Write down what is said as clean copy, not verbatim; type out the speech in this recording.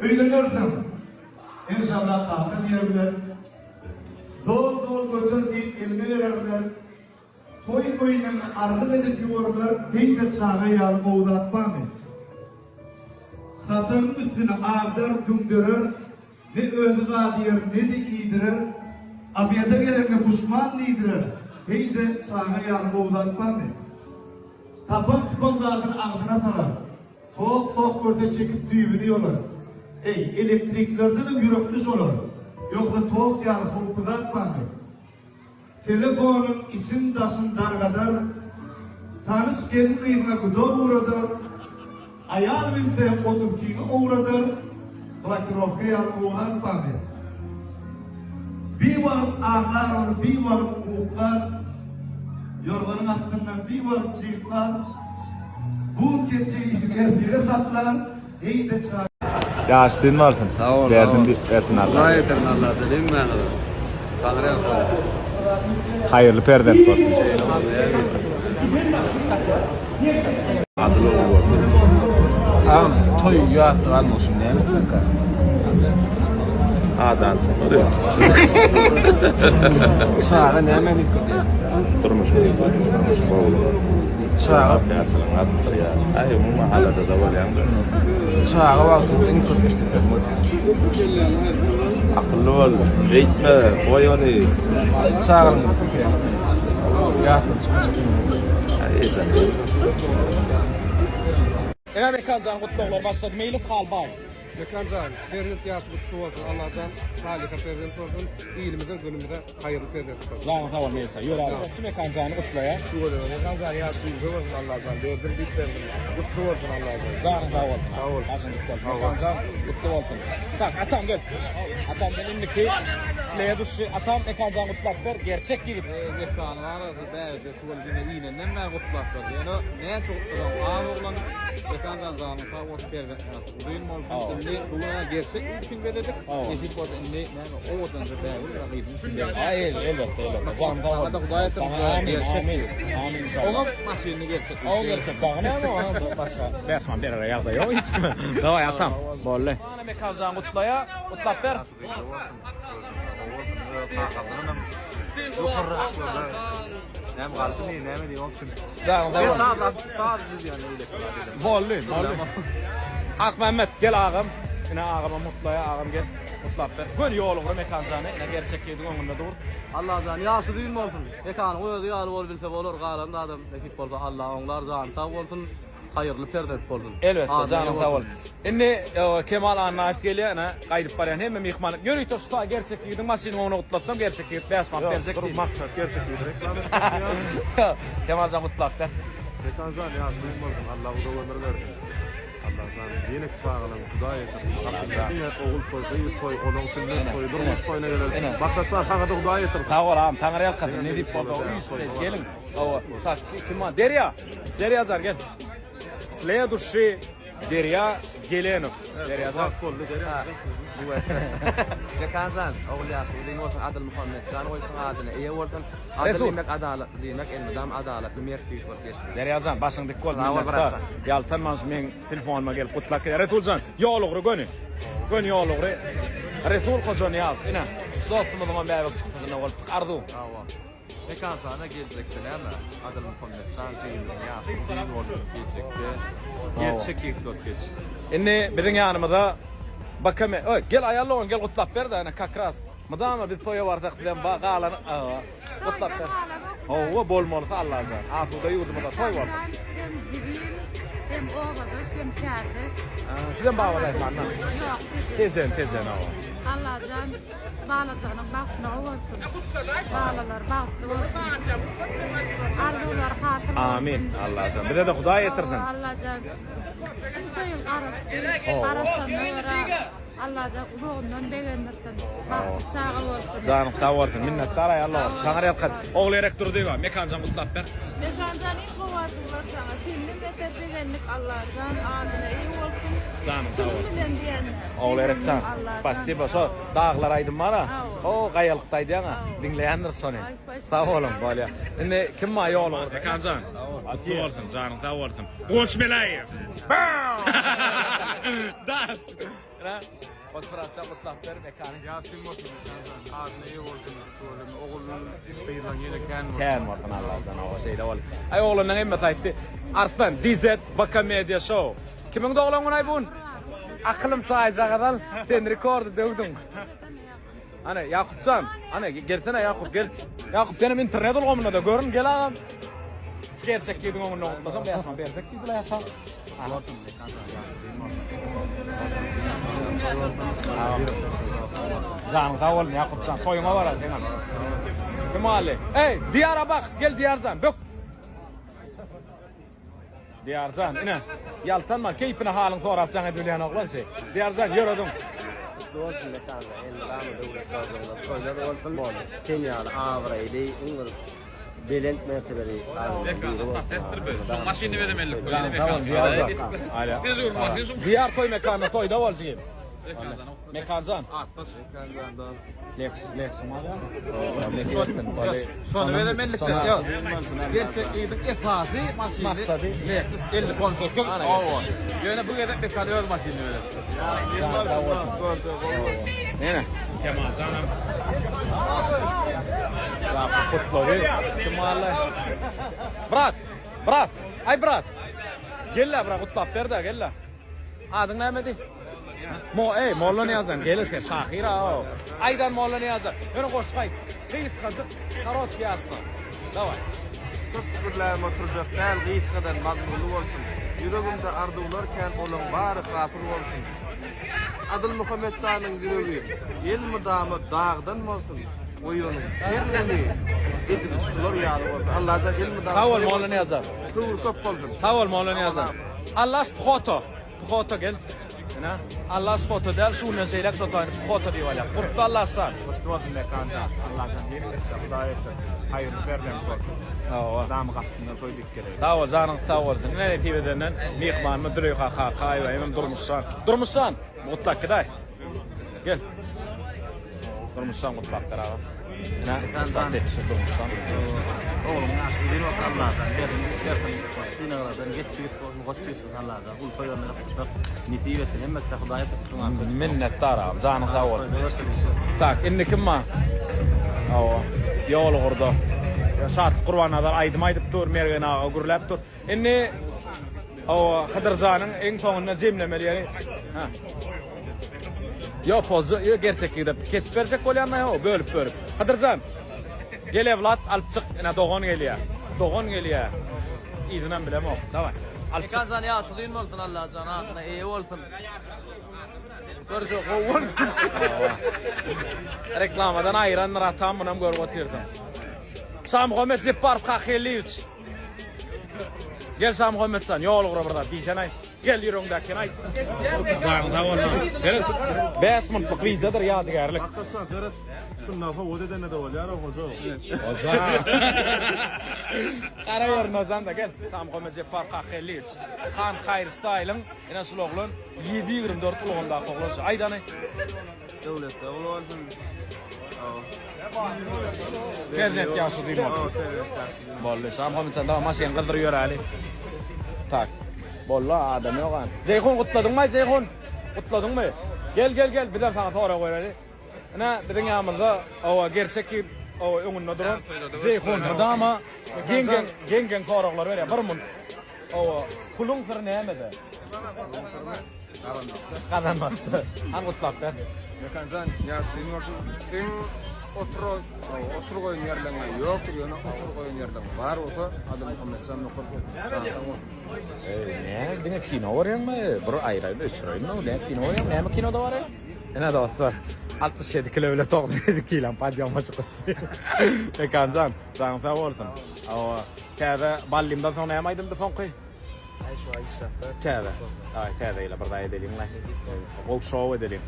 Öýlenersiň, enşalla kaka diýerler. Zol-zol göter diýip eliňe bererler. Toý-toýunyňy arlyk edip ýuwarlar, heý-de çaga ýaly gowy zat barmy? Saçagyň üstüni agdar, düňderer, ne özi zat iýer, ne-de iýdirer, obeda gelende puşman diýdirer, heý-de çaga ýaly gowy zat barmy? Tapan-tupan zadyny agzyna salar. Tok-sok görse çekip düýbüni ýolar. Eý, elektriklerdenem ýürekli şolar. Ýogsa tok ýaly howply zat barmy? Telefonyň için-daşyn dargadar, Tanyş gelin-gyzyňa guda ugradar, Aýal bilse otuzkiňi owradar, Blokirowka ýaly gowy zat barmy? Biwagt aglar ol, biwagt uklar, Ýorganyň astyndan biwagt jyklar, Bu keçe işini ertire saklar, Heý-de çaga. Ýaş sen barsyn. Sag bol. Berdim bersin Allah. Hudaý ýetirsin Allah sen hemmäňize. Taňry ýalkasyn. Haýyrly perzent bolsun. Şeýle boldy ämin. Adyl ogul bolsun. Agam toý ýatda galmak üçin näme etmelikä? Adamsyň Çaga näme üýtgedýär? Durmuşy durmuş gowulygy. Çaga Ýaşylyň artdyrýar. Aý umuman aladada bolýaň-da. Çaga wagtyňyz iň köp eşiden sözüňiz näme? Akylly bol, beýtme, goý ony. Çagalygyňyzda ýatdan çykmajak günüňiz? Aý ejem. Ine Mekanjan gutlaglar başlady Meýlis Halbaý. Mekanjan, perzent ýaşy gutly bolsun, Allajan salyha perzent bolsun, ilimize günümize haýyrly perzent bolsun. Janyň sag bol Meýlis ýör abi. Şu Mekanjany gutlaýa. Tüweleme Mekanjan ýaşy ýumşak bolsun Allajan berdim diýip berdim gutly bolsun Allajan. Janyň sag bolsun. Sag bol. Başyň dik bolsun. Mekanjan gutly bolsun. Tak atam gel. Atam gel indiki sleduşi atam Mekanjan gutlap ber gerçek ýigit. Mekanyň arasy bäbejek Tüweleme inenden bäri gutlap dur. Ýöne näçe gutlasaň az oglan Mekanjan janyň sag bolsun perzent ýaşy uzyn bolsun. Indi bu gün gerçek üçin bezedik. Nesip bolsa indi näme owadanja bägül we gyzyň üçin bezedik. Aý elbetde elbetde. Janyň sag bolsun. Hudaý ýetirsin. Amin amin. Amin inşallah. Oňam maşynyny gerçek. Oň gerçek dagy näme oňa başga 5 manat berere ýagdaý ýok hiç kime. Dawaý atam. Boldy. Mekanjan gutlaýa. Gutlap ber. Näme galdy ne näme diýip üçin. Janyň sag bolsun. Saz düzýän beýleki Boldy, boldy. Akmämmet gel agam. Ine agamam gutlaýa agam gel. Gutlap ber. Göni ýol ugry Mekanjany ine gerçek ýigidiň öňünde dur. Allajan ýaşy uzyn bolsun. Mekanyň özi ýaly bolubilse bolar galan zadam nesip bolsa Alla oňlar jany sag bolsun. Haýyrly perzent bolsun. Elbetde janyň sag bol. Indi Kemal Annaýew gelýär ine gaýdyp barýan hemme myhman ýörite şu taý gerçek ýigidiň maşynyň öňüne gutlatsam gerçek ýigit 5 manat berjek diýdi. Maksat gerçek ýigidi reklama etmek bolýar. Kemaljan gutlap ber. Mekanjan ýaşulyň bolsun Allah uzak ömür bersin. Allajan ýeneki çagalaň Hudaý ýetirsin. Gapyňda diňe ogul toý gyz toý olaň sünnet toýy durmuş toýuna geleli. Maksatjan saňada Hudaý ýetirsin. Sag bol agam Taňry ýalkasyn nesip bolsa üýşüp geliň. Hawa tak kim bar Derýa. Derýajar gel. Sleduşi Derýa Gelenow. Derýajar. Wagt boldy Derýa. Mekanjan, ogul ýaşy uzyn bolsun Adyl Muhammetjan goýsun adyna eýe bolsun. Adyl diýmek adalatly diýmek elmydam adalatly mert ýigit bolup geçsin. Derýajan başyň dik bolsun minnetdar. Ýaltanman şu meň telefonyma gelip gutlap gidýär. Resuljan ýol ugry göni. Göni ýol ugry. Resul Hojanyýazow ine şu dostumyzyňam bäbek çykdysynda bolupdyk. Arzuw. Mekanjana geljekde näme Adyl Muhammetjan jigimiziň ýaşy uzyn bolsun geljekde gerçek ýigit bolup ýetişsin. Indi biziň ýanymyza BKM oý gel aýal dogan gel gutlap ber-de ene kakras mydama biz toýa barsak bizem ba galan gutlap ber howwa bolmalysy Allajan asuda ýurdumyzda toý bolsun. Hem jigim hem obadaş hem kärdeş. Sizem Babadaýhandan? Ýok Tejen Tejen hawa. Allajan Balajygynyň bagtyna bolsun. Balalar bagtly bolsun. Arzuwlary hasyl bolsun. Amin. Allajan. Bize-de Hudaý ýetirsin. Allajan şunça ýyl garaşdy. Garaşanyna görä Allajan uzagyndan begendirsin. Bagtly çaga bolsun. Janyň sag bolsun. Minnetdar aý Alla bolsun. Saňa ýalkasyn. Ogulgerek Durdyýewa, Mekanjan gutlap ber. Mekanjan iň gowy arzuwlar saňa. Senden beter begendik Allajan adyna eýe bolsun. Janyň sag bolsun. Çynym bilen diýende. Ogulgerekjan, spasiba. Şo Daglar aýdym bara. O gaýalykda aýdýaňa. Diňleýändir şony. Sag boluň, bolýa. Indi kim bar ýol ugur? Mekanjan. Gutly bolsun, janyň sag bolsun. Guwanç Meläýew. Das. Ine, Goç bratjan gutlap ber mekany. Ýaşyň bolsun Mekanjan. Adyna eýe bolsun. Tüweleme ogul gyzlaň ýene kän bolsun. Kän bolsun Allajan hawa şeýle bol. Aý oglanlaň hemmesi aýtdy. Arslan DZ Baka Media Show. Kimiň doglan güni aý bu gün? Akylym çaýjagaz al. Sen rekordy döwdüň. Ana Ýakupjan, ana gelsene Ýakup gel. Ýakup senem internet ulgamynda-da görün gel agam. Şu gerçek ýigidiň öňünde gutlasam 5 manat berjek diýdiler ýa Janyň sag bolsun Ýakupjan, toýuňa baraly seňem. Kim galdy? Eý, Diýara bak, gel Diýarjan, bök. Diýarjan, ine, ýaltanma, keýpine halyň sorap jaň edip bilýän oglan şi. Diýarjan, ýörediň. Gutly bolsun Mekanlar, elmydama döwletli bolsuňyz, toýlar bolsun, sen ýaly abraýly, iň bir belent mertebeli adamlaryň biri bolsun. Diýar toý mekanda toýda bol jigim. Mekanjan. Lexus, Lexus bar ýa? Şony bezemenlikde. Ýok. Gerçek ýigidiň esasy maşyny Maksady. Lexus 50 18. Hawa. Ýöne bu gezek Mekan öz maşynyny bezer. Nene? Kemaljanam. Ýa gutlagy kim galdy? Brat, brat, aý brat. Gel-le brat gutlap ber-de, gel-le. Adyň nämedi? Mo, eý, Molla Nyýazjan, gel sen, şahyr a-ow. Aýdan Molla Nyýazjan. Ýöne goşgy aýt. Gysgajyk, korotkiý asla. Daway. Köp gürläbem oturjak däl, gysgadan mazmunly bolsun. Ýüregimde arzuwlar kän, olaň bary hasyl bolsun. Adyl Muhammetjanyň ýüregi elmydama dagdan bolsun. Goý onuň her güni edil şular ýaly bolsun. Allajan elmydama Sag bol Molla Nyýazjan. Höwri köp bolsun. Sag bol Molla Nyýazjan. Allaş Photo. Photo gel. Ine. Allaş foto däl, şu günden şeýläk şo taýyny Photo diýip alýar. Gurtly Allaşjan. Gutly bolsun Mekanjan. Allajan ýene etsin, Hudaý etsin. Haýyrly perzent bolsun. Hawa. Damy gapysyndan toý dik geleýin. Sag bol, janyň sag bolsun. Ine nesip edenden myhmanymyz Züleýha Kakaýewa hemem Durmuşjan. Durmuşjan, gutlap gidaý. Gel. Durmuşjan gutlap ber agam. Ine, ussat ýetişir Durmuşjan. Ogluň ýaşy uzyn bolsun Allajan bersin, bersin. Synaglardan geç ýigit bolsun, goç ýigit bolsun Allajan. Uly toý ýerine gatnaşmak nesip etsin. Hemme kişä Hudaý etsin. Minnetdar agam, janyň sag bolsun. Tak, indi kim bar? Hawa, ýol ugurda. Şatlyk Gurbannazar aýdym aýdyp dur, Mergen aga gürläp dur. Indi hawa, Hydyrjanyň iň soňunda jemlemeli ýeri. Ha. Ýok, pozza, ýok, gerçek ýigide kesip berjek bolýan-da, ýok, bölüp-bölüp. Hydyrjan, gel ewlat, alyp çyk, ine dogan gelýär. Dogan gelýär. Yzynam bilemok. Daway. Alyp çyk. Mekanjan ýaş uzyn bolsun Allajan adyna eýe bolsun. Görje gowy bolsun. Reklamadan aýyrandyr atam munam görüp otyrsyň. Şamuhammet Jepbarow Kakyelliýewiç. Gel Şamuhammetjan, ýol ugra bir zat diýsene. Gel ýüregiňdäkini aýt. Janyň sag bolsun. Seret. 5 minutlyk wideodyr ýadygärlik. Bakgaçjan seret. Şunda sowgat edende-de bolýar o hoja. Hoja. Gara ýerin hojam-da gel. Şamuhammet Jepbar Kakyelliýewiç. Han Haýr Style'yň ine şul oglan 7.24 ulgamdaky oglan şu. Aýt hany. Döwletli ogul bolsun. Perzent ýaşy uzyn bolsun. Boldy. Şamuhammet jan dawa maşyn gyzdyr ýöräli. Tak. Boldy adam ýok an. Jeýhun gutladyňmy Jeýhun? Gutladyňmy? Gel gel gel bizem saňa sorag bereli. Ine biziň ýanymyzda owa gerçek ýigit owa öňünde duran Jeýhun mydama geň geň geň geň soraglar berýär. Bir munt. Owa puluň syry nämede? Gazanmakda. Hany gutlap ber. Mekanjan ýaşyň bolsun. Iň otur otur goýun ýerleňe ýokdur ýöne otur goýun ýerleň bar bolsa Adyl Muhammetjan nokat bolsun. Janyň bolsun. Eý, näme diňe kino görýäňmi? Bir aýraýyn, öçüreýin, näme kino görýäň? Näme kinoda bar? Ine dostlar, 67 kilo bile 97 kilam podýoma çykyş. Mekanjan, janyň sag bolsun. Hawa, täze Ballimden soň näme aýdymdy soňky? Aý şu aýdyşjakda. Täze. Aý, täze ýyla bir zat edeliň-le. Gowy şow edeliň.